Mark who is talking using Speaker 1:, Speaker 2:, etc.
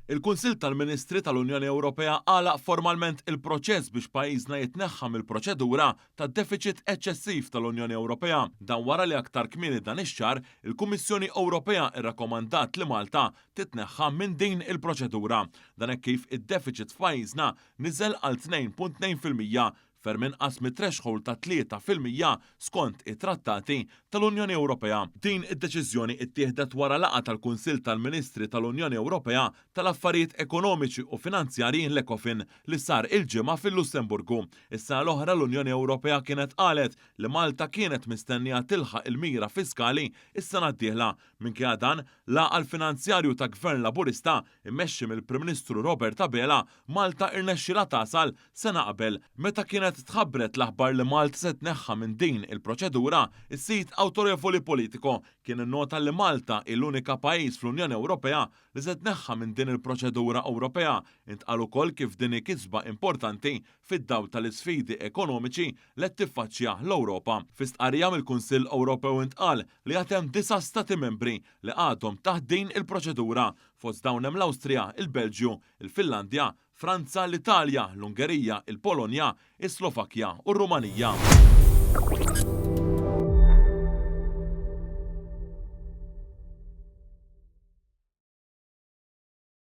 Speaker 1: Il-Kunsill tal-Ministri tal-Unjoni Ewropea għalaq formalment il-proċess biex pajjiżna jitneħħa mill-proċedura ta' defiċit eċċessiv tal-Unjoni Ewropea. Dan wara li aktar kmieni dan ix-xahar, il-Kummissjoni Ewropea rrakkomandat li Malta titneħħa minn din il-proċedura. Dan hekk kif id-defiċit f'pajjiżna niżel għal 2.2%, ferm inqas mit-threshold ta' 3% skont it-Trattati tal-Unjoni Ewropea. Din id-deċiżjoni ttieħdet wara laqgħa tal-Kunsill tal-Ministri tal-Unjoni Ewropea tal-Affarijiet Ekonomiċi u Finanzjarji, l-Ecofin, li sar il-Ġimgħa fil-Lussemburgu. Is-sena l-oħra l-Unjoni Ewropea kienet qalet li Malta kienet mistennija tilħaq il-mira fiskali s-sena d-dieħla. Minkejja dan, l-għaqal finanzjarju ta' Gvern Laburista immexxi mill-Prim Ministru Robert Abela, Malta irnexxielha tasal sena qabel. Meta kienet tħabbret l-aħbar li Malta se tneħħa minn din il-proċedura, is-sit awtorevoli Politico kien innota li Malta hi l-unika pajjiż fl-Unjoni Ewropea li se tneħħa minn din il-proċedura Ewropea. Intqal ukoll kif din hi kisba importanti fid-dawl tal-isfidi ekonomiċi li qed tiffaċċja l-Ewropa. Fi stqarrija mill-Kunsill Ewropew intqal li għad hemm disa' stati membri li għadhom taħt din il-proċedura. Fost dawn hemm l-Awstrija, il-Belġju, il-Finlandja, Franza, l-Italja, l-Ungerija, il-Polonja, is-Slovakkja u r-Rumanija.